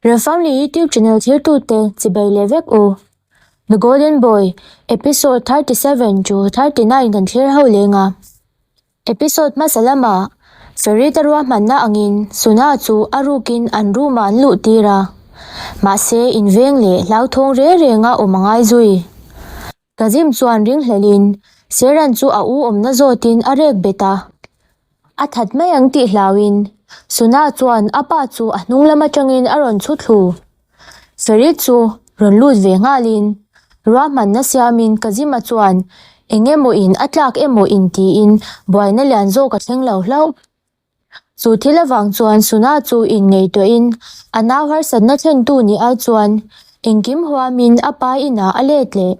Refamily YouTube channel thirtute chibei leh vek u. The Golden Boy, Episode 37 to 39 kan thlir ho leng a. Episode hmasa lamah Ferit a ruahmanna angin Suna chu a rukin an room ah an luh tir a. Mahse inveng leh hlauthawng reng renga awm a ngai zui. Kazim chuan ringhlelin Seran chu a u awmna zawtin a rek bet a. A that mai ang tih hlauin Suna chuan a pa chu a hnung lam atangin a rawn chhu thlu. Ferit chu rawn lut ve nghalin ruahmanna siamin Kazima chuan eng emaw in a tlak emaw in tiin buaina lian zawk a thleng lo hlauh. Chu thil avang chuan Suna chu inngaihtuahin a nau harsatna thlentu ni ai chuan engkim huamin a pa inah a let leh.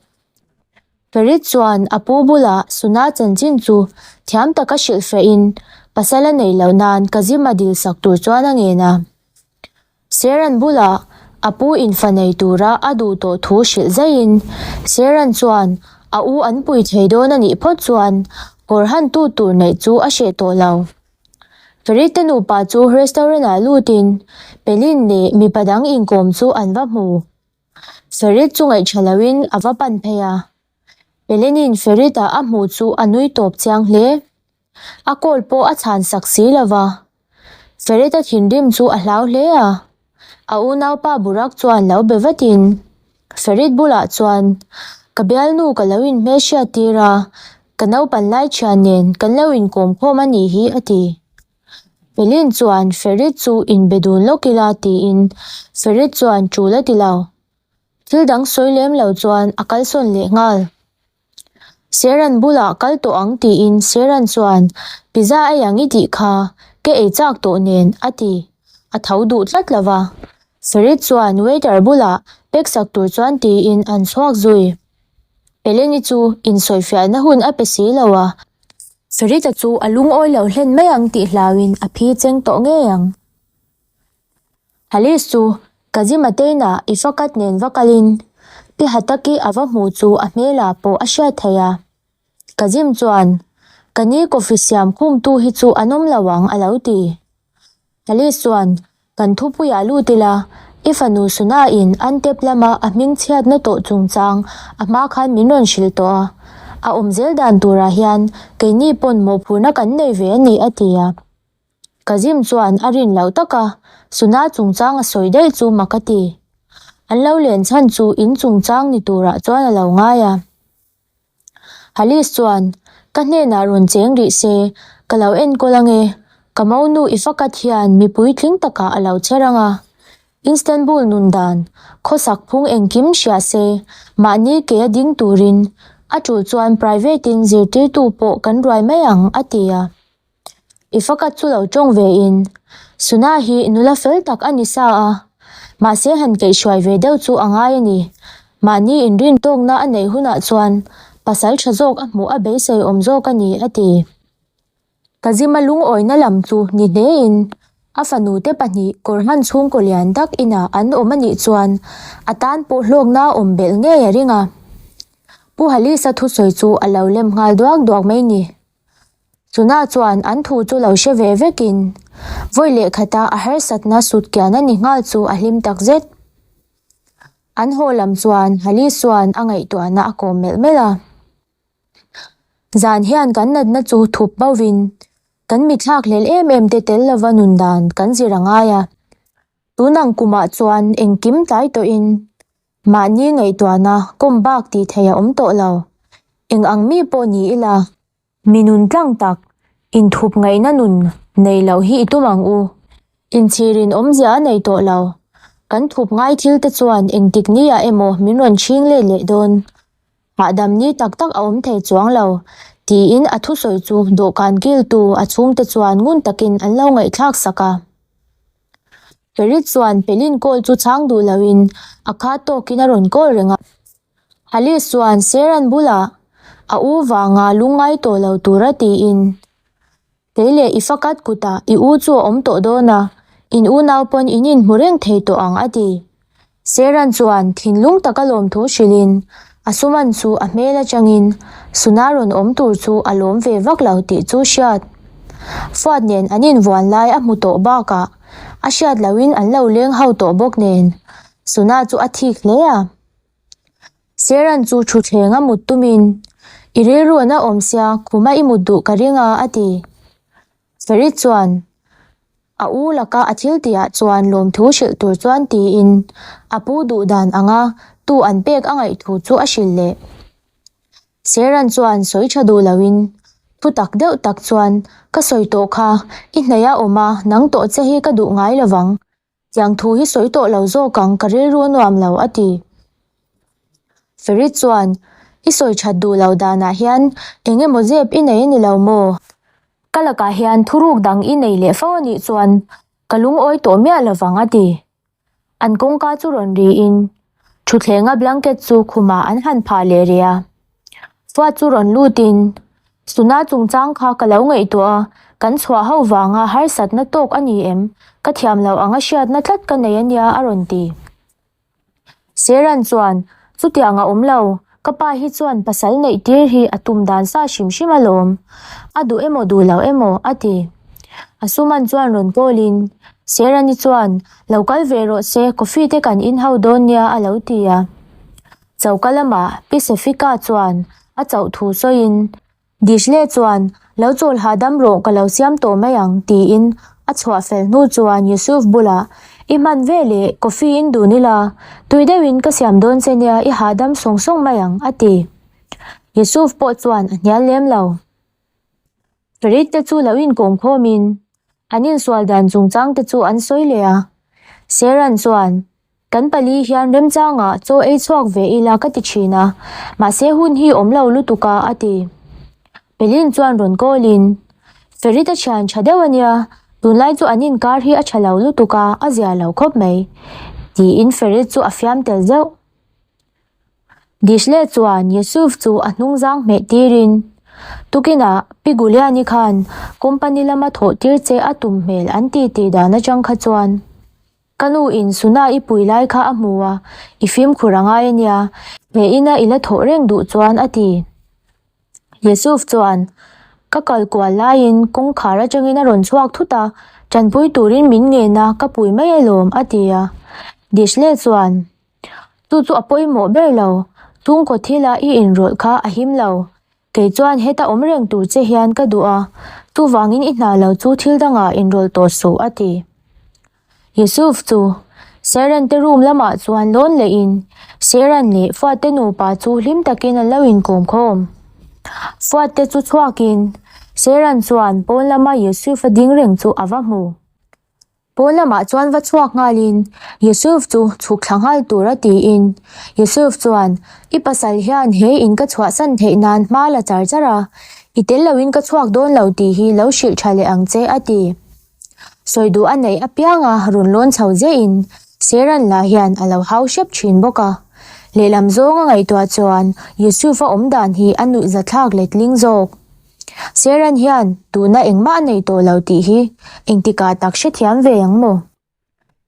Ferit chuan a pu bulah Suna chanchin chu thiam taka hrilhfiahin pasal a neih loh nan Kazim a dilsak tur chuan a ngen a. Seran bulah a pu in fa nei tura a duh tawh thu hrilh zaihin Seran chuan a u an pui thei dawn a nih phawt chuan kawr han tu tur neih chu a hreh tawh lo. Ferit te nupa chu restaurant ah lutin Pelin leh mipa dang inkawm chu an va hmu. Ferit chu ngaihṭha loin a va pan phei a. Pelinin Ferit-a a hmuh chu a nui tawp chiang hle. A call pawh a chhan sak si lo va. Ferit-a thinrim chu a hlau hle a. A unaupa Burak chuan lo be vatin Ferit bulah chuan, Ka bialnu ka lo inhmelhriat tir a, ka naupan lai thian nen kan lo inkawm khawm a nih hi a ti. Pelin chuan Ferit chu inbe dun lawk ila tiin Ferit chuan tul a ti lo. Thil dang sawi lem lo chuan a kalsawn leh nghal. Seran bulah kal tawh ang tiin Seran chuan pizza ei ang i tih kha ka ei chak tawh nen a ti. A tho duh tlat lo va. Ferit chuan waiter bulah pack sak tur chuan tiin an chhuak zui. Eleni chu insawifiahna hun a pe si lo a, Ferita chu a lungawi lo hlen mai ang tih hlauin a phi cheng tawh ngei ang. Halis chu Kazim Ateina i fakat nen va kalin Pi Hataki a va hmuh chu a hmelah pawh a hriat theih a. Kazim chuan, Ka ni coffee siam khumtu hi chu an awm lo ang a lo ti. Halis chuan, Kan thupuiah lut ila, i fanu Suna-in Antep lama a hming chhiatna tawh chungchang a hma khan min rawn hrilh tawh a. A awm zel dan turah hian keini pawn mawhphurhna kan nei ve a ni a ti a. Kazim chuan a rin loh tak a, Suna chungchang a sawi daih chu mak a ti. An lo len chhan chu in chungchang ni turah chuan a lo ngai a. Halis chuan, Ka hnenah rawn cheng rih se, ka lo enkawl ange, ka monu i fakat hian mipui tling takah a lo che rang a. Istanbul nun dan, khawsak phung engkim hria se, mahni ke a ding turin, a tul chuan private in zirtirtu pawh kan ruai mai ang, a ti a. I fakat chu lo tawng ve in Suna hi nula fel tak a ni sa a, mahse han keihhruai ve deuh chu a ngai a ni. Mahni inrin tawkna a neih hunah chuan pasal tha zawk a hmuh a beisei awm zawk a ni, a ti. Kazima lungawina lam chu ni hlein a fanu te pahnih kawrhman chhungkaw lian tak inah an awm a nih chuan a tan pawh hlawkna a awm belh ngei a ring a. Pu Halisa thusawi chu a lo lem nghal duak duak mai ni. Chuna chuan an thu chu lo hre ve vekin vawi leh khata a harsatna sut kian a ni nghal chu a hlim tak zet. An haw lam chuan Hali chuan a ngaihtuahna a kawm melh melh a. Zan hian kan natna chu thup bovin kan mithlak hlel em em te tel lova nun dan kan zir a ngai a. Tunang kumah chuan engkim tlai tawhin mahni ngaihtuahna kawm bak tih theih a awm tawh lo. Eng ang mi pawh ni ila. Mi nun tlang tak, inthup ngaihna nun nei loh hi i tum ang u. Inchhirin awmzia a nei tawh lo. Kan thup ngai thil te chuan engtik ni ah emaw min rawn chhing let leh dawn. Hahdam ni tak tak a awm thei chuang lo, tiin a thusawi chu dawhkan kiltu a chhungte chuan ngun takin an lo ngaihthlak sak a. Ferit chuan Pelin call chu chhang duh loin a khat tawkin a rawn call reng a. Halis chuan Seran bulah a u vanga lungngai tawh lo tura tiin, Kei leh i fakat kutah i u chu a awm tawh dawn a, in unau pawn in inhmu reng thei tawh ang a ti. Seran chuan thinlung taka lawmthu hrilhin a suman chu a hmel atangin Suna rawn awm tur chu a lawm ve vak lo tih chu hriat. Fuat nen an invuan lai a hmu tawh bakah. A hriat lohin an lo leng ho tawh bawk nen Suna chu a thik hle a. Seran chu thutthleng a mut tumin, I rilru a na awm sia, khuma i mut duh ka ring a, a ti. Ferit chuan a u laka a thil tihah chuan lawmthu hrilh tur chuan tiin a pu duh dan anga tu an pek a ngaih thu chu a hrilh leh. Seran chuan sawi tha duh loin thu tak deuh tak chuan, Ka sawi tawh kha, i hnaih a awm a, nang tawh che hi ka duh ngai lovang. Tiang thu hi sawi tawh lo zawk ang, ka rilru a nuam lo, a ti. Ferit chuan, I sawi that duh lo danah hian eng emaw zep i nei a ni lo maw? Ka lakah hian thuruk dang i nei leh fo a nih chuan ka lungawi tawh miah lovang, a ti. An kawngka chu rawn riin thuthlenga blanket chu khumah an han phah leh rih a. Fuat chu rawn lutin, Suna chungchang kha ka lo ngaihtuah a, kan chhuah ho vanga harsatna tawk a ni em? Ka thiam loh anga hriatna tlat ka nei a nia a rawn ti. Seran chuan, Chutiang a awm lo, ka pa hi chuan pasal neih tir hi a tum dan sa hrim hrim alawm. A duh emaw duh lo emaw a ti. A suman chuan rawn call-in, Serani chuan, Lo kal ve rawh se, coffee te kan in ho dawn nia a lo ti a. Choka lamah Pi Sefika chuan a chauh thu sawiin, Dishle chuan, Lo chawl hahdam rawh ka lo siam tawh mai ang, tiin a chhuah fel hnu chuan Yusuf bulah, I hman ve leh, coffee in dun ila, tui deuhin ka siam dawn che nia i hahdam sawng sawng mai ang, a ti. Yusuf pawh chuan a hnial lem lo. Farid te chu lo inkawm khawmin an insual dan chungchang te chu an sawi leh a. Seran chuan, Kan pali hian remchangah chaw ei chhuak ve ila ka ti thin a, mahse hun hi awm lo lutuk a, a ti. Pelin chuan rawn call-in, Farid a thian tha deuh a nia, tunlai chu an inkar hi a tha lo lutuk a, a zia lo khawp mai, tiin Farid chu a fiam tel zeuh. Dishle chuan Yusuf chu a hnungzang hmeh tirin, Tukinah Pi Guliani khan company lama thawh tir che a tum hmel an ti tih dan atang kha chuan ka nu in Suna i pui lai kha a hmu a, i fimkhur a ngai a nia, he ina i la thawh reng duh chuan a ti. Yusuf chuan, Ka kal kual laiin kawngkhar atangin a rawn chhuak thut a, tanpui turin min ngen a, ka pui mai alawm a ti a. Dishle chuan, Chu chu a pawimawh ber lo, chhungkaw thila i inrawlh kha a him lo. Kei chuan heta awm reng tur che hian ka duh a, chuvangin i hna lo chu thil dangah inrawlh tawh suh, a ti. Yusuf chu Seren te room lamah chuan lawn lehin Seren leh Fuat te nupa chu hlim takin an lo inkawm khawm. Fuat te chu chhuakin Seren chuan pawn lama Yusuf a ding reng chu a va hmu. Pawn lamah chuan va chhuak nghalin Yusuf chu chhuk thla nghal tur a tiin Yusuf chuan, I pasal hian he in ka chhuahsan theih nan hma la char char a, i tel loin ka chhuak dawn lo tih hi lo hrilh tha leh ang che a ti. Sawi duh a neih apianga rawn lawn chho zehin Seran lah hian a lo hau hrep thin bawk a. Lehlam zawnga ngaihtuah chuan Yusuf a awm dan hi a nuihzathlak letling zawk. Seran hian tuna engmah a nei tawh lo tih hi engtikah tak hrethiam ve ang maw?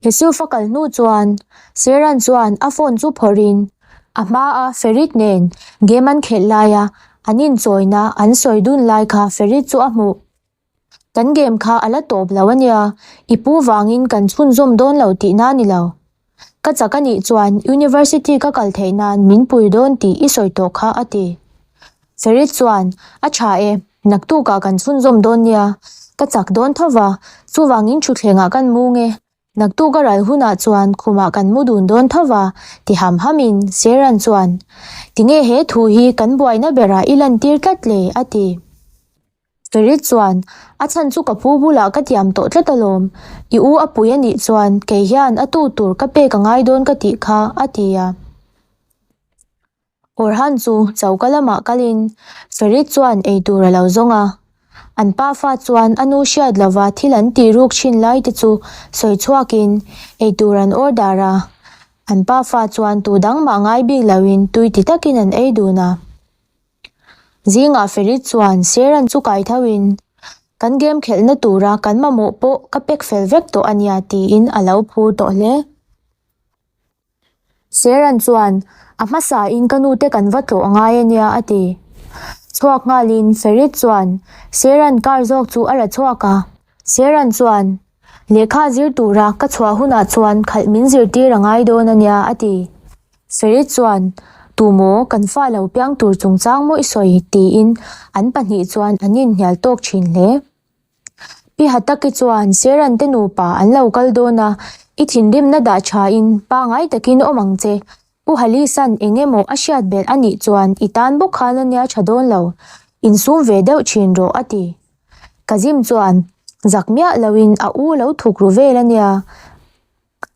Yusuf a kal hnu chuan Seran chuan a phone chu phawrhin a hmaa Ferit nen game an khelh laia an inchawina an sawi dun lai kha Ferit chu a hmuh. Kan game kha a la tawp lo a nia, i pu vangin kan chhunzawm dawn lo tihna a ni lo. Ka chak a nih chuan University ka kal theih nan min pui dawn tih i sawi tawh kha a ti. Ferit chuan, A tha e, naktukah kan chhunzawm dawn nia, ka chak dawn tho va, chuvangin thutthlengah kan mung e, naktuk a ral hunah chuan khumah kan mu dun dawn tho va, ti ham hamin Seran chuan, Tinge he thu hi kan buaina berah i lantir tlat le? a ti. Ferit chuan, A chhan chu ka pu bulah ka tiam tawh tlat alawm. I u a pui a nih chuan kei hian a tu tur ka pek a ngai dawn ka tih kha, a ti a. Orhan chu choka lamah kalin Ferit chuan ei tur a lo zawng a. An pafa chuan a nu hriat lova thil an tih ruk thin lai te chu sawi chhuakin ei tur an order a. An pafa chuan tu dang mah ngai bik loin tui ti takin an ei dun a. Zingah Ferit chuan Seran chu kai thoin, Kan game khelhna tura kan mamawh pawh ka pack fel vek tawh a nia tiin a lo phur tawh hle. Seran chuan, A hmasain ka nute kan va tlawh ngai a nia a ti. Chhuak nghalin Ferit chuan Seran car zawk chu a ra chhuak a. Seran chuan. Lehkha zir tura ka chhuah hunah chuan khalh min zirtir a ngai dawn a nia, a ti. Ferit chuan, Tumaw, kan fa lo piang tur chungchang maw i sawi? tiin an pahnih chuan an inhnial tawk thin hle. Pi Hataki chuan Seran te nupa an lo kal dawn a, I thinrimna dah thain pangai takin awm ang che. Pu Halisan eng emaw a hriat belh a nih chuan i tan bawk khan a nia tha dawn lo, insum ve deuh thin rawh a ti. Kazim chuan zak miah loin a u lo thuk ru vel a nia.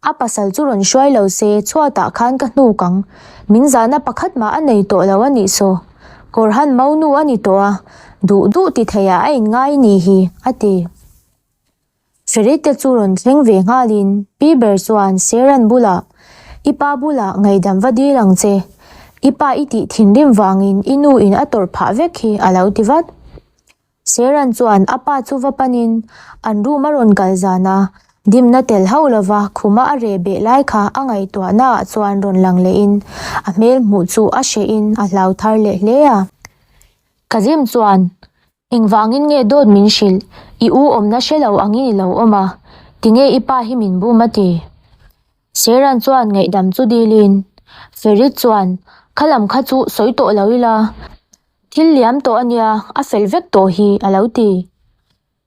A pasal chu rawn hruai lo se chhuatah khan ka hnuk ang. Min zahna pakhat mah a nei tawh lo a nih saw. Kawrhan maunu a ni tawh a, duh duh ti theiah a inngai ni hi, a ti. Ferite chu rawn thleng ve nghalin pi ber chuan Seran bulah, I pa bulah ngaihdam va dil ang che. I pa i tih thinrim vangin i nu in a tawrh phah vek hi, a lo ti vat. Seran chuan a pa chu va panin an room a rawn kal zan a, dimna tel hauh lova khuma a reh beh lai kha a ngaihtuahnaah chuan rawn lang lehin a hmel hmuh chu a hrehin a hlau thar leh hle a. Kazim chuan, Engvangin nge dawt min hrilh? I u awmna hre lo angin i lo awm a, tinge i pa hi min bum a ti? Seran chuan ngaihdam chu dilin Ferit chuan, Kha lam kha chu sawi tawh lo ila, Thil liam tawh a nia, a fel vek tawh hi, a lo ti.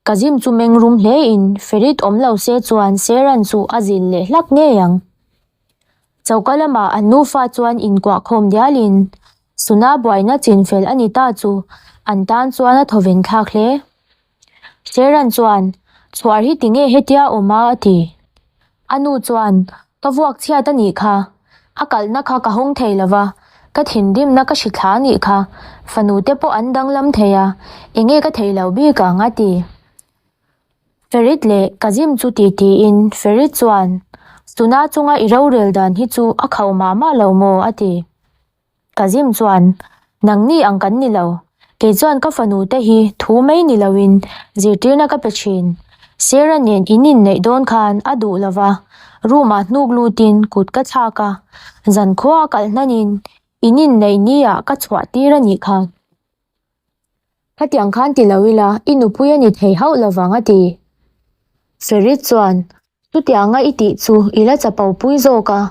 Kazim chu meng rum hle in Ferit awm lo se chuan Seran chu a zil leh hlak ngei ang. Choka lamah an nufa chuan inkuah khawm dial in Suna buaina chinfel a ni ta chu an tan chuan a thawven thlak hle. Seran chuan, Chhuar hi tinge hetia awm a? a ti. A nu chuan, Ka vuak chhiat a nih kha. A kalhna kha ka hawng thei lo va, ka thinrimna ka hri thla a nih kha. Fanu te pawh an danglam thei a, enge ka thei lo bik ang? a ti. Ferit leh Kazim chu ti tiin Ferit chuan, Suna chunga i rorel dan hi chu a khauh mah mah lo maw? a ti. Kazim chuan, Nangni ang kan ni lo. Kei chuan ka fanu te hi thu mai ni loin zirtirna ka pe thin. Sarah nen in inneih dawn khan a duh lo va, room ah hnuk lutin kut ka thlak a, zankhua a kalh hnanin in inneih ni ah ka chhuah tir a nih kha. Khatiang khan ti lo ila i nupui a ni thei hauh lovang a ti. Ferit chuan, Chutianga i tih chu i la chapo pui zawk a,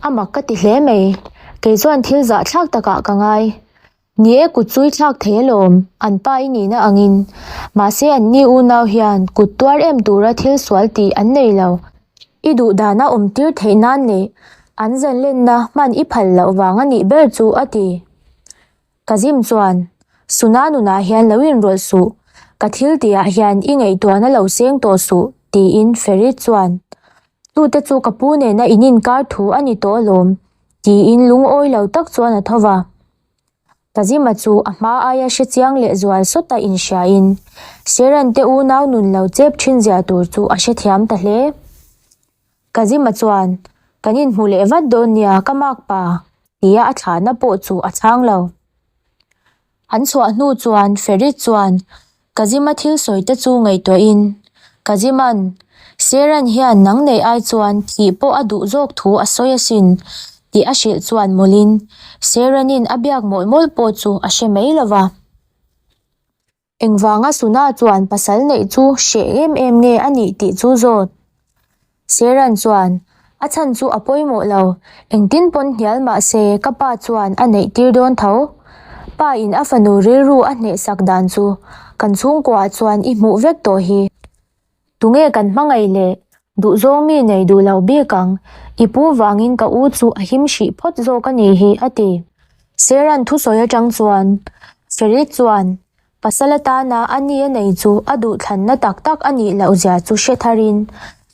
a mak ka ti hle mai. Kei chuan thil zahthlak takah ka ngai. Ni e kut chui thlak thei alawm, an pa i nihna angin. Mahse anni unau hian kut tuar em tura thil sual tih an nei lo. I duh dana awm tir theih nan leh an zanlenna hman i phal loh vang a nih ber chu a ti. Kazim chuan, Suna nunah hian lo inrawlh suh, ka thil tihah hian i ngaihtuahna lo seng tawh suh, tiin Ferit chuan, Tute chu ka pu nena in inkar thu a ni tawh alawm, tiin lungawi lo tak chuan a tho va. Kazima chu a hma aia hre chiang leh zual sawta inhriain Seran te unau nun lo chep thin zia tur chu a hrethiam ta hle. Kazima chuan, Kan inhmu leh vat dawn nia, ka mak pa, tia a thlahna pawh chu a chhang lo. An chhuah hnu chuan Ferit chuan Kazima thil sawi te chu ngaihtuahin, Kazima'n, Seran hian nang neih ai chuan thih pawh a duh zawk thu a sawi asin, tih a hrilh chuan mawlhin Seranin a biak mawlh mawlh pawh chu a hre mai lo va. Engvanga Suna chuan pasal neih chu hreh em em nge a nih tih chu zawt. Seran chuan, A chhan chu a pawimawh lo, engtin pawn hnial mah se ka pa chuan a neih tir dawn tho. Pa in a fanu rilru a hnehsak dan chu kan chhungkuaah chuan i hmuh vek tawh hi. Tunge kan hmangaih le? Duhzawng mi nei duh lo bik ang. I pu vangin ka u chu a him hrih phawt zawk a nih hi, a ti. Seran thusawi atang chuan Ferit chuan pasal atana a ni a nei chu a duhthlanna tak tak a nih loh zia chu hre tharin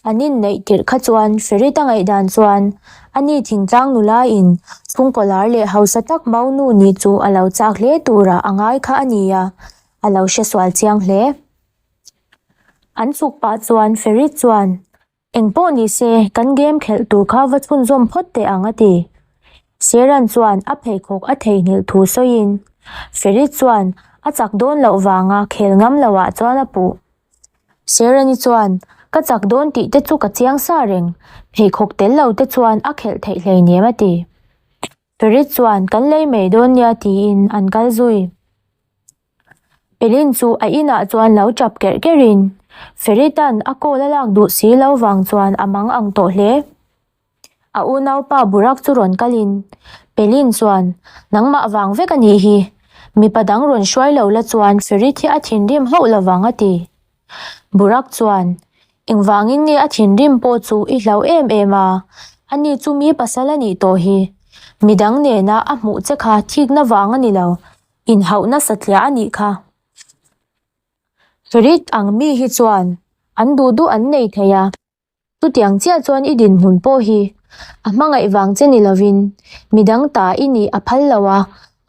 an inneih tirh kha chuan Ferit a ngaihdan chuan a ni thingtlang nula in chhungkaw lar leh hausa tak maunu nih chu a lo chak hle turah a ngai kha a ni a, a lo hre sual chiang hle. An chhuk pah chuan Ferit chuan, Eng pawh ni se, kan game khelh tur kha va chhunzawm phawt teh ang a ti. Seran chuan a pheikhawk a theihnghilh thu sawiin Ferit chuan a chak dawn loh vanga khel ngam loah chuan a puh. Serani chuan, Ka chak dawn tih te chu ka chiang sa reng, pheikhawk tel lo te chuan a khelh theih hleinem a ti. Ferit chuan, Kan lei mai dawn nia tiin an kal zui. Pelin chu a inah chuan lo tap kerh kerhin, Ferit-a'n a call a lak duh si lo vang chuan a mang ang tawh hle. A unaupa Burak chu rawn kalin, Pelin chuan, Nangmah vang vek a nih hi. Mipa dang rawn hruai lo la chuan Ferit hi a thinrim hauh lo vang a ti. Burak chuan, Engvangin nge a thinrim pawh chu i hlau em em a, ani chu mi pasal a nih tawh hi. Midang nena a hmuh che kha thikna vang a ni lo, inhauhna satliah a nih kha. Ferit ang mi hi chuan an duh duh an nei thei a. Chutiang chiah chuan i dinhmun pawh hi a hmangaih vang che ni lovin midang ta i nih a phal lo a,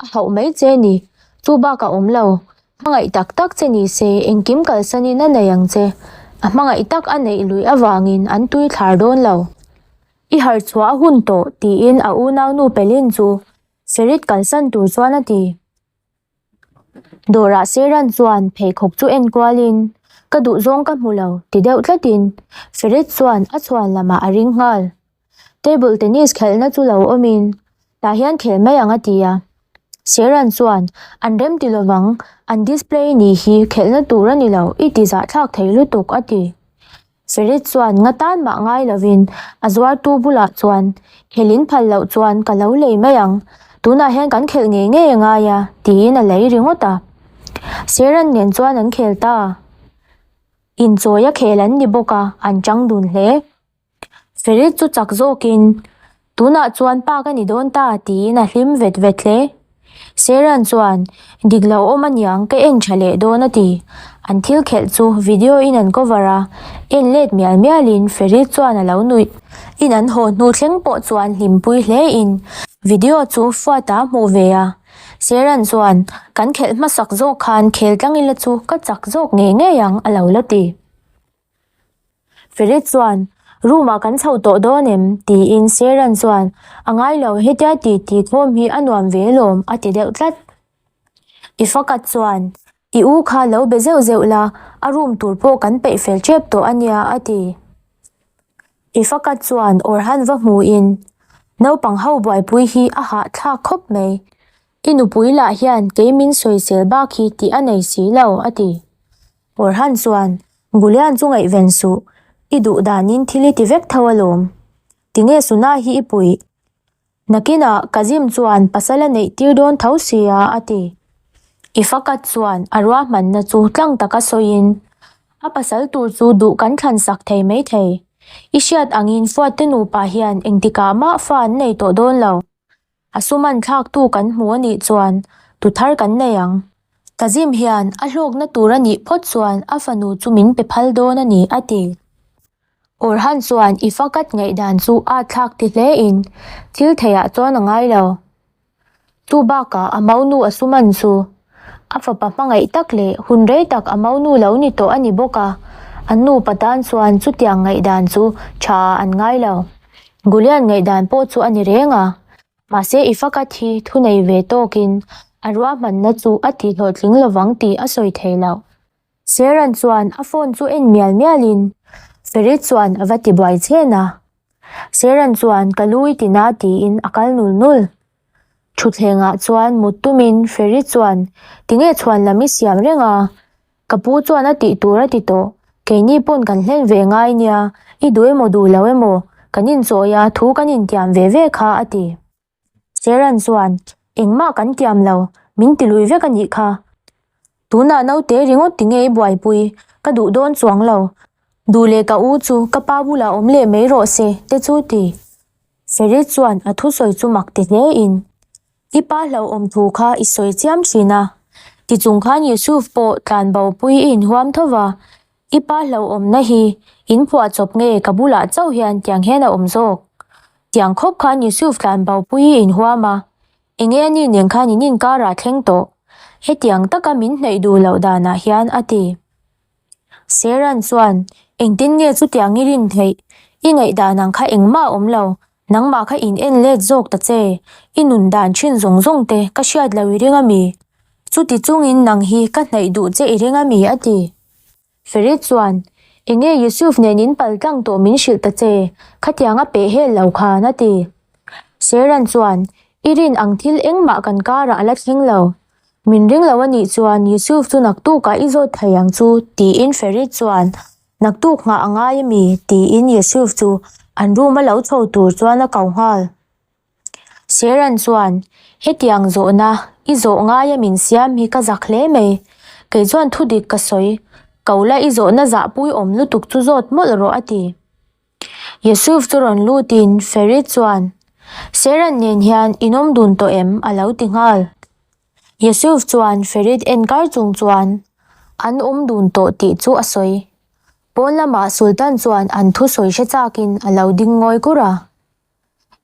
a hauh mai che ni. Chu bak a awm lo. Hmangaih tak tak che ni se engkim kalsanin a nei ang che. A hmangaih tak a neih luih avangin an tui thlar dawn lo. I harh chhuah a hun tawh tiin a unaunu Pelin chu Ferit kalsan tur chuan a ti. Dawrah Seran chuan pheikhawk chu en kualin, Ka duh zawng ka hmu lo, ti deuh tlatin Ferit chuan a chhuan lamah a ring nghal. Table tennis khelhna chu lo awmin, Tah hian khel mai ang a ti a. Seran chuan, An rem ti lovang, an display ni hi khelhna tur a ni lo, i ti zahthlak thei lutuk a ti. Ferit chuan nga tan mah ngai lovin a zuartu bulah chuan, Khelh in phal loh chuan ka lo lei mai ang, tunah hian kan khelh ngei ngei a ngai a, tiin a lei ringawt a. Seran nen chuan an khel ta. Inchawi a khel an ni bawk a, an chang dun hle. Ferit chu chak zawkin, Tunah chuan pa ka ni dawn ta, tiin a hlim vet vet hle. Seran chuan, Dik lo awm aniang, ka en tha leh dawn a ti. An thil khelh chu video in an cover a, en let mial mialin Ferit chuan a lo nuih. In an haw hnu thleng pawh chuan hlimpui hle in video chu Fuata a hmuh ve a. Seran chuan, Kan khelh hmasak zawk khan khel tlang ila chu ka chak zawk ngei ngei ang a lo la ti. Ferit chuan, Room ah kan chho tawh dawn em? tiin Seran chuan, A ngai lo, hetia ti ti khawm hi a nuam ve lawm, a ti deuh tlat. I fakat chuan, I u kha lo be zeuh zeuh la, a room tur pawh kan peih fel tep tawh a nia, a ti. I fakat chuan Orhan va hmuin, Naupang ho buaipui hi a hahthlak khawp mai. I nupui lah hian kei min sawisel bak hi tih a nei si lo, a ti. Orhan chuan, Gulian chu ngaihven suh, i duh danin thil i ti vek tho alawm. Tinge Suna hi i puih? Nakinah Kazim chuan pasal a neih tir dawn tho sia, a ti. Ifakat chuan a ruahmanna chu tlang taka sawiin, A pasal tur chu duh kan thlan sak thei maithei. I hriat angin Fuatte nupa hian engtikah mah fa an nei tawh dawn lo. A suman thlaktu kan hmu a nih chuan tu thar kan nei ang. Kazim hian a hlawkna tur a nih phawt chuan a fanu chu min pe phal dawn a ni, a ti. Orhan chuan i fakat ngaihdan chu a thlak ti hle in thil theiah chuan a ngai lo. Chu bakah a maunu a suman chu a fapa hmangaih tak leh hun rei tak a maunu lo ni tawh a ni bawk a, an nupa tan chuan chutiang ngaihdan chu tha an ngai lo. Gulian ngaihdan pawh chu a ni reng a, mahse i fakat hi thunei ve tawkin a ruahmanna chu a tihhlawhtling lovang tih a sawi thei lo. Seran chuan a phone chu en mial mialin Ferit chuan a va ti buai chhen a. Seran chuan ka lu i tina tiin a kal nul nul. Thutthlengah chuan mut tumin Ferit chuan tinge chhuan lam i siam reng a, Ka pu chuan a tih tur a ti tawh, keini pawn kan hlen ve ngai nia, i duh emaw duh lo emaw, kan inchawi a, thu kan intiam ve ve kha a ti. Seran chuan, Engmah kan tiam lo, min ti lui vek a nih kha. Tunah naute ringawt ti nge i buaipui, ka duh dawn chuang lo. Duh leh ka u chu ka pa bulah awm leh mai rawh se te chu ti. Ferit chuan a thusawi chu mak ti hle in, I pa hlauhawm thu kha i sawi chiam thin a, tichung khan Yusuf pawh tlanbo pui i inhuam tho va, i pa hlauhawmna hi in phuah chawp nge ka bulah chauh hian tiang hian a awm zawk? Tiang khawp khan Yusuf tlanbo pui i inhuam a, enge ani nen khan in inkarah thleng tawh? Hetiang taka min hnaih duh loh danah hian a ti. Seran chuan, Engtin nge chutiang i rin theih? I ngaihdan ang kha engmah a awm lo. Nangmah kha in en let zawk ta che. I nun dan thin zawng zawng te ka hriat lo i ring a mi? Chuti chungin nang hi ka hnaih duh che i ring a mi? a ti. Ferit chuan, Enge Yusuf nen in pal tlang tawh min hrilh ta che, khatiang a peh hel lo khan a ti. Seran chuan, I rin ang thil engmah kan karah a la thleng lo. Min ring lo a nih chuan Yusuf chu naktukah i zawt thei ang chu, tiin Ferit chuan, Naktuk nghah a ngai ami? tiin Yusuf chu an room a lo chho tur chuan a ko nghal. Sheran chuan, Hetiang zawhna i zawh ngaia min siam hi ka zak hle mai. Kei chuan thudik ka sawi. Ko la i zawhna zahpui awm lutuk chu zawt mawlh rawh a ti. Yusuf chu rawn lutin Ferit chuan, Sheran nen hian in awm dun tawh em? a lo ti nghal. Yusuf chuan Ferit enkar chung chuan an awm dun tawh tih chu a sawi. Pawn lamah Sultan chuan an thusawi hre chakin a lo ding ngawi kur a.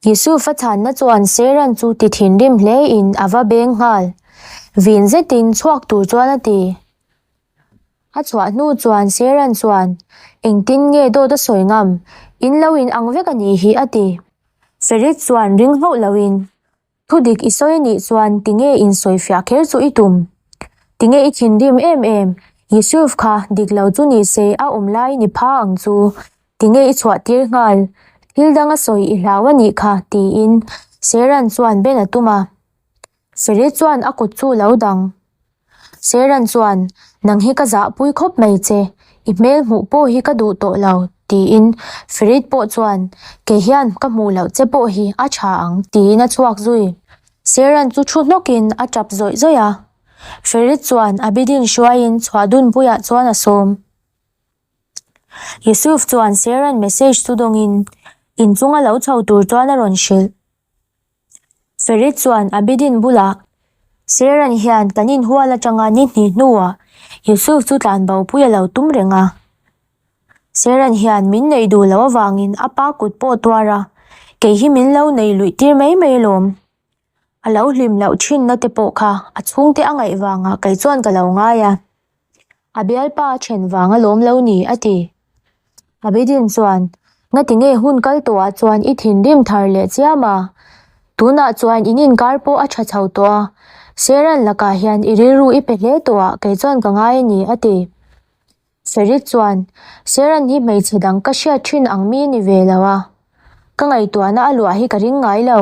Yusuf-a chhanna chuan Seran chu ti thinrim hlein a va beng nghal. Vin zetin chhuak tur chuan a ti. A chhuah hnu chuan Seran chuan, Engtin nge dawt a sawi ngam? In lo in ang vek a nih hi a ti. Ferit chuan ring hauh loin, Thudik i sawi anih chuan tinge insawifiah kher chu i tum? Tinge i thinrim em em? Yusuf kha dik lo chu ni se a awm lai ni pha ang chu. Tinge i chhuah tir nghal? Thil dang a sawi i hlau anih kha tiin Seran chuan ben a tum a. Ferit chuan a kut chu lo dang. Seran chuan, Nang hi ka zahpui khawp mai che, i hmel hmuh pawh hi ka duh tawh lo, tiin Ferit pawh chuan, Kei hian ka hmuh loh che pawh hi a tha ang, tiin a chhuak zui. Seran chu thu hnawkin a tap zawih zawih a. Ferit chuan Abidin hruaiin chhuahdunpuiah chuan a sawm. Yusuf chuan Seran message chu dawngin inchunga lo chho tur chuan a rawn hrilh. Ferit chuan Abidin bulah, Seran hian kan inhual atanga ni hnih hnuah Yusuf chu tlanbopui a lo tum reng a. Seran hian min neih duh loh avangin a pa kut pawh tuar a, kei hi min lo nei luih tir mai mai alawm. A lo hlim loh thinna te pawh kha a chhungte a ngaih vangah kei chuan ka lo ngai a. A bialpa a then vang alawm lo ni, a ti. Abidin chuan, Ngati nge hun kal tawhah chuan i thinrim thar leh chiam a? Tunah chuan in inkar pawh a tha chho tawh a, Seran lakah hian i rilru i pe hle tawhah kei chuan ka ngai a ni, a ti. Ferit chuan, Seran hi hmeichhe dang ka hriat thin ang mi ni ve lo a, ka ngaihtuahna a luah hi ka ring ngai lo.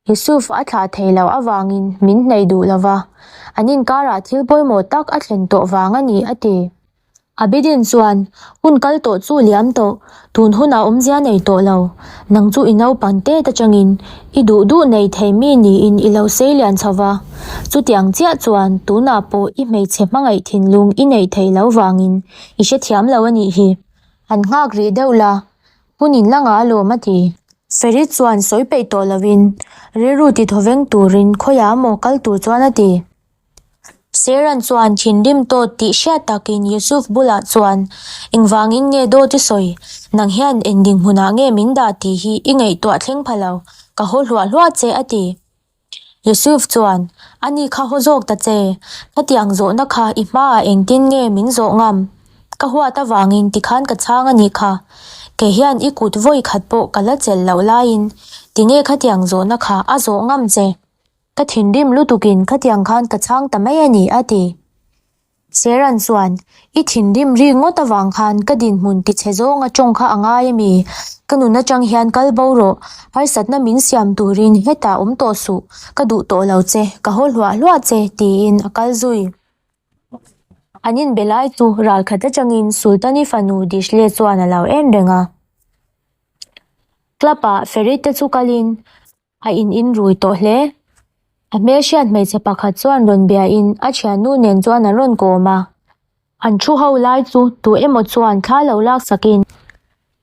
Yusuf a thlah thei loh avangin min hnaih duh lo va, an inkarah thil pawimawh tak a thlen tawh vang a ni, a ti. Abidin chuan, Hun kal tawh chu liam tawh, tun hunah awmzia nei tawh lo. Nang chu i naupang tet atangin i duh duh nei thei mi niin i lo sei lian chho va. Chutiang chiah chuan tunah pawh i hmeichhe hmangaih thinlung i neih theih loh vangin i hrethiam lo a nih hi. Han nghak rih deuh la, Hun in la ngah alawm a ti. Ferit chuan sawi peih tawh lovin rilru ti thawveng turin khawiah maw kal tur chuan a ti. Seran chuan thinrim tawt tih hriat takin Yusuf bulah chuan, Engvangin nge dawt i sawi? Nang hian eng dinhmunah nge min dah tih hi i ngaihtuah thleng pha lo, ka haw hluah hluah che a ti. Yusuf chuan, A ni kha haw zawk ta che, khatiang zawhna kha i hmaah engtin nge min zawh ngam? Ka huat avangin tikhan ka chhang a nih kha. Kei hian i kut vawi khat pawh ka la chelh loh laiin tinge khatiang zawhna kha a zawh ngam che? Ka thinrim lutukin khatiang khan ka chhang ta mai a ni, a ti. Seran chuan, I thinrim ri ngawt avang khan ka dinhmun tichhe zawnga tawng kha a ngai a mi? Ka nun atang hian kal bo rawh, harsatna min siam turin hetah awm tawh suh, ka duh tawh lo che, ka haw hluah hluah che, tiin a kal zui. An inbe lai chu ralkhat atangin Sultani fanu Dishle chuan a lo en reng a. Club-ah Ferit te chu kalin A in in rui tawh hle. A hmelhriat hmeichhe pakhat chuan rawn bia in a thiannu nen chuan an rawn kawm a. An thu ho lai chu tu emaw chuan thla lo lak sak in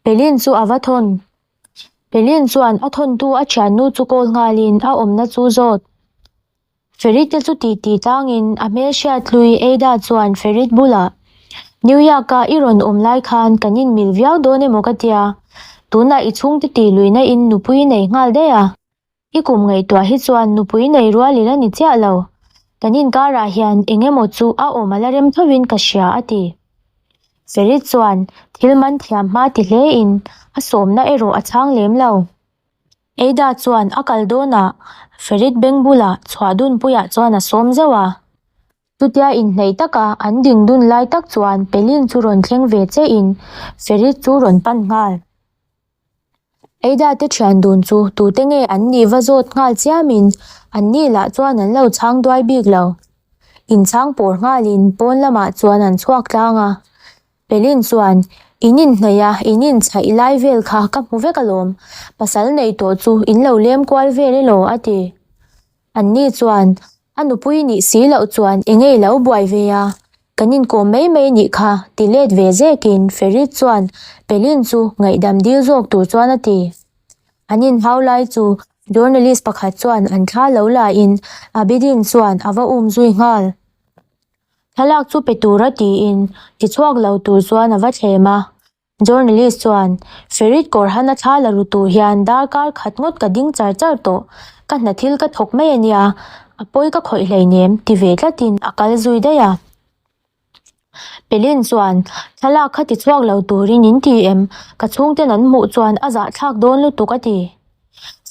Pelin chu a va thawn. Pelin chuan a thawntu a thiannu chu call nghal in a awmna chu zawt. Ferit te chu tih tih tlangin a hmelhriat hlui Ada chuan Ferit bulah, New York a i rawn awm lai khan kan inmil viau dawn emaw ka tia, tunah i chhungte tih luihna in nupui i nei nghal daih a. I kum ngaihtuah hi chuan nupui nei rual ila ni chiah lo. Kan inkarah hian eng emaw chu a awm a la rem thovin ka hria a ti. Ferit chuan thil man thiam hma ti hlein a sawmna erawh a chhang lem lo. Ada chuan a kal dawnah Ferit beng bulah chhuah dunpuiah chuan a sawm zeuh a. Chutia inhneih taka an ding dun lai tak chuan Pelin chu rawn thleng ve chein Ferit chu rawn pan nghal. Ada te thian dun chu tute nge an nih va zawt nghal chiamin an ni lah chuan an lo chhang duai bik lo. Inchhang pawr nghalin pawn lamah chuan an chhuak tlang a. Pelin chuan, In inhnaih a, in inchhaih lai vel kha ka hmu vek alawm. Pasal nei tawh chu in lo lem kual vel elaw a ti. Anni chuan, A nupui nih si loh chuan eng nge i lo buai ve a? Kan inkawm mai mai nih kha, ti let ve zekin Ferit chuan Pelin chu ngaihdam dil zawk tur chuan a ti. An inhau lai chu journalist pakhat chuan an thla lo lain Abidin chuan a va um zui nghal. Thlalak chu pe tura tiin tichhuak lo tur chuan a va thlem a. Journalist chuan, Ferit Korhan-a thla la ru tur hian darkar khat ngawt ka ding char char tawh. Ka hna thil ka thawk mai a nia, a pawi ka khawih hleinem, ti ve tlatin a kal zui daih a. Pelin chuan, Thlalak kha ti chhuak lo turin in ti em? Ka chhungten an hmuh chuan a zahthlak dawn lutuk a ti.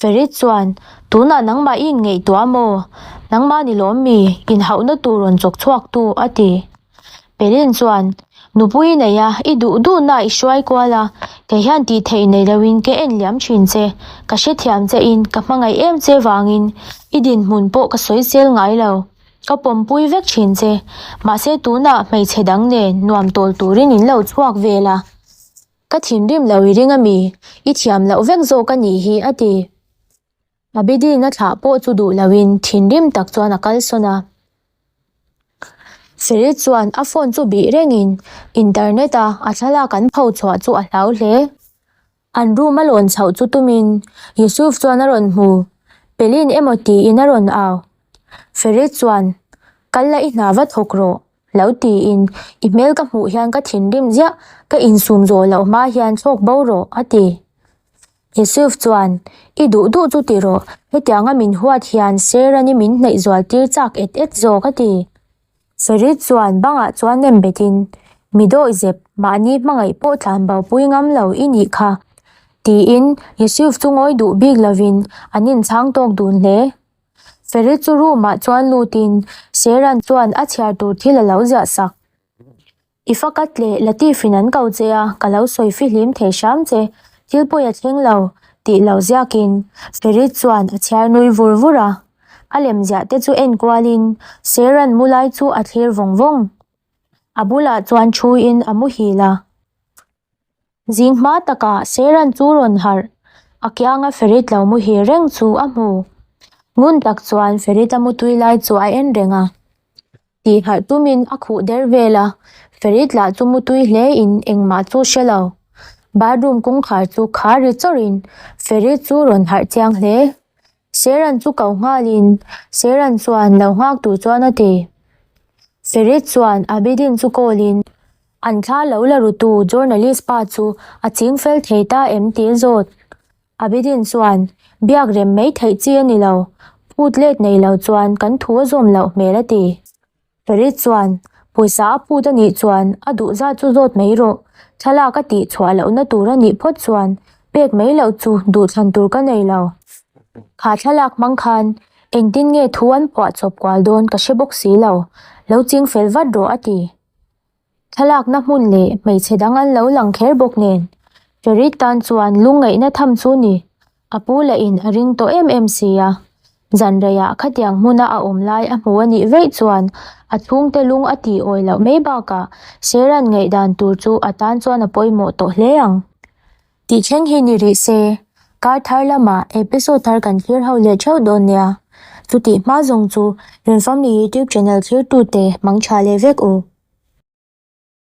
Ferit chuan, Tunah nangmah i inngaihtuah maw? Nangmah ni lawm mi, inhauhna tur rawn chawk chhuak tu, a ti. Pelin chuan, Nupui i nei a, i duh duhna i hruai kual a, kei hian tih theih nei loin ka en liam thin che. Ka hrethiam che in, ka hmangaih em che vangin i dinhmun pawh ka sawisel ngai lo. Ka pawmpui vek thin che. Mahse tunah hmeichhe dang nen nuam tawl turin in lo chhuak vel a. Ka thinrim lo i ring a mi? I thiam loh vek zawk a nih hi a ti. Abidin a thlah pawh chu duh loin thinrim tak chuan a kalsawn a. Ferit chuan a phone chu bih rengin internet a a thlalak an pho chhuah chu a hlau hle. An room a lawn chhoh chu tumin Yusuf chuan a rawn hmu. Pelin emaw tiin a rawn au. Ferit chuan, Kal la i hna va thawk rawh. Lo tiin, I hmel ka hmuh hian ka thinrim ziah, ka insum zawh loh hma hian thlawk bo rawh, a ti. Yusuf chuan, I duh duh chu ti rawh, hetianga min huat hian Serani min hnaih zual tir chak et et zawk, a ti. Ferit chuan bangah chuan nem betin, Mi dawihzep, mahni hmangaih pawh tlan bo pui ngam lo i nih kha, tiin Yusuf chu ngawi duh bik lovin an inchhang tawk dun hle. Ferit chu room ah chuan lutin Sheran chuan a chhiar tur thil a lo ziah sak. I fakat leh Latif in an ko che a, ka lo sawi fihlim thei hram che, thil pawi a thleng lo tih lo ziakin Ferit chuan a chhiar nui vur vur a. A lem ziah te chu en kualin Sheran mu lai chu a thlir vawng vawng. A bulah chuan thuin a muhil a. Zing hma takah Seran chu rawn harh, a kianga Ferit lo muhil reng chu a hmu. Ngun tak chuan Ferit a mutui lai chu a en reng a. Tih harh tumin a khuh der vel a, Ferit lah chu mutui hle in engmah chu hre lo. Bathroom kawngkhar chu khar ri chawrhin Ferit chu rawn harh chiang hle. Seran chu ko nghalin Seran chuan lo nghak tur chuan a ti. Ferit chuan Abidin chu call in An thla lo la rutu journalist pa chu a ching fel thei ta em tih a zawt. Abidin chuan, Biak rem mai theih chi a ni lo, phut let nei lo chuan kan thu a zawm loh hmel a ti. Ferit chuan, Pawisa a phut a nih chuan a duh zat chu zawt mai rawh, thlalak a tih chhuah lohna tur a nih phawt chuan pek mai loh chu duhthlan tur ka nei lo. Kha thlalak hmang khan engtin nge thu an phuah chawp kual dawn ka hre bawk si lo, lo ching fel vat rawh a ti. Thlalakna hmun leh hmeichhe dang an lo lang kher bawk nen, Ferit tan chuan lungngaihna tham chu ni. A pu lahin a ring tawh em em si a. Zan reiah khatiang hmuna a awm lai a hmu a nih veih chuan a chhungte lung a tih awi loh mai bakah Sheran ngaihdan tur chu a tan chuan a pawimawh tawh hle ang. Tih thleng hi ni rih se, kar thar lamah episode thar kan thlir ho leh theuh dawn nia. Chutih hma zawng chu Rawn Family YouTube channel thlirtute hmang tha leh vek u.